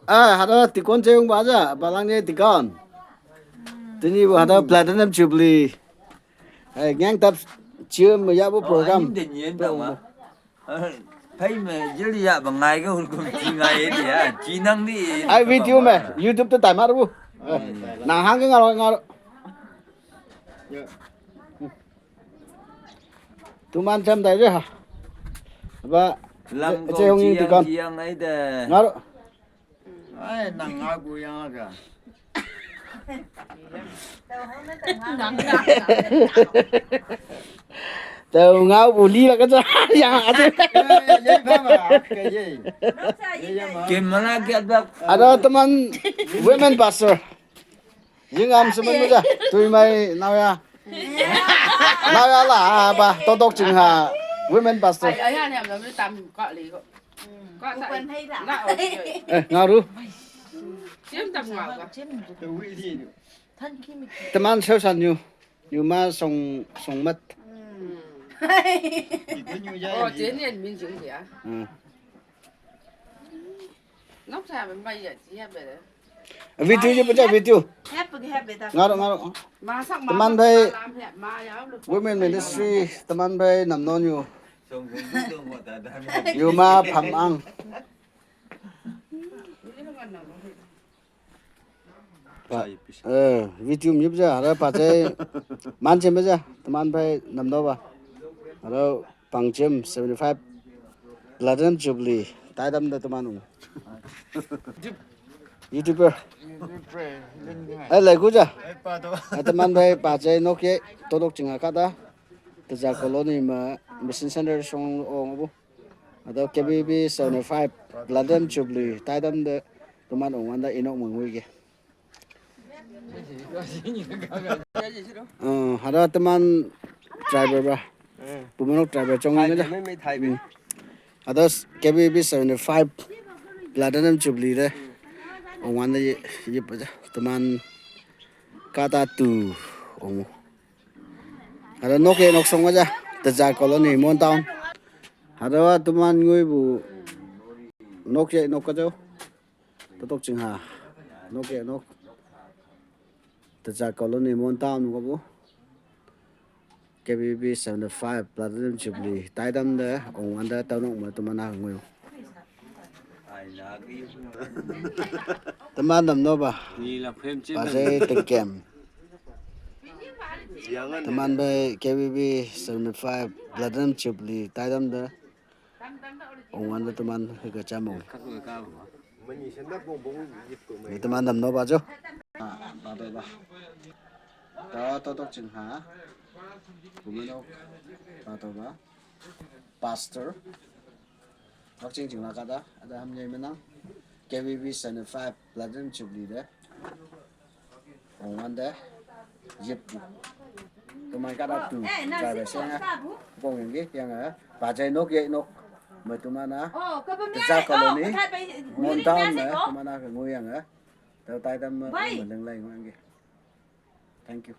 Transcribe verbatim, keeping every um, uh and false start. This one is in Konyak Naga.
Ah, hada tikon cheyong ba ja, balang ne tikon. Tini bu hada platinum jubilee. Eh, ngang tap cium ya bu program. Ni den yen ba ma. Phai me jil ya ba ngai ga hul kum ci ngai ya. Ci nang ni. Ai video me, YouTube te tai mar bu. Eh, nang hang ke ngaro ngaro. Tuman cham dai je ha. Ba Lam cheyong ni tikon. Ci ngai de. Ngaro. Ai nang ngau bu yang ka. Tau ngau bu li la ka cha yang a de. Ke mana ke ba. Ada teman women pastor. Jing am semen ma ja. Tui mai nau ya. Nau ya la ba to tok ching ha. Women pastor. Ai ai anh em nó mới tắm có lý có. Có tại nó ở Eh, ngau ru. Chiếm tầm ngõ cả. Teman seu san yu. Yu ma song song mat. Ồ, chiến niên minh chứng gì á? Hmm. Nóc xa bên bay vậy chị em về đấy. Video je pecah video. Happy happy ta. Ngaro ngaro. Mà sắc mà Teman bay bay làm hẹp mà ya lu. Women ministry teman bay nam non yu. Song song tu tu mo ta da. Yu ma pham ang. Ba, eh, video mi ja, hada pa chai man chen ba ja, teman bai nam do ba. Hada pang chen seventy five platinum jubilee tai dam da teman ung. YouTuber. Eh, lai ku ja. Eh, teman bai pa chai nok ye to dok ching ka da. Teja colony ma mission center song ong bu. Hada K B B seventy five platinum jubilee tai dam da teman ung wan da inok mengui ke. Eh, hada teman driver ba. Pumenok driver chong ni ja. Hada K B B seventy five platinum jubilee de. Ong wan da ye ye pa ja. Teman kata tu ong. Hada nok ye nok song ja. Teja colony Mon Town. Hada teman ngui bu nok ye nok ka jo. Totok ching ha. Nok ye nok. Teja colony Mon Town ko bu. K B B seventy five platinum jubilee tai dam da ong wan da tau nok ma teman na ngui. Teman dam no ba. Ni la phem chen. Ba se te kem. Teman bai K B B seventy five platinum jubilee tai dam da. Ong wan da teman he ka cham ong. Teman dam no ba jo. Ba ba ba. Ta to tok ching ha. Kumino. Ba to ba. Pastor. Wakching ching la ka da. Ada ham nyai menang. K B B seventy five platinum jubilee de. Ong wan da. Yip. Teman kata tu. Driver saya. Bong yang ke yang eh. Bajai nok ye nok. Ma teman na. Teja colony. Mon Town na teman na ke ngui yang eh. Tau tai dam ma ma leng lai ngui yang ke. Thank you.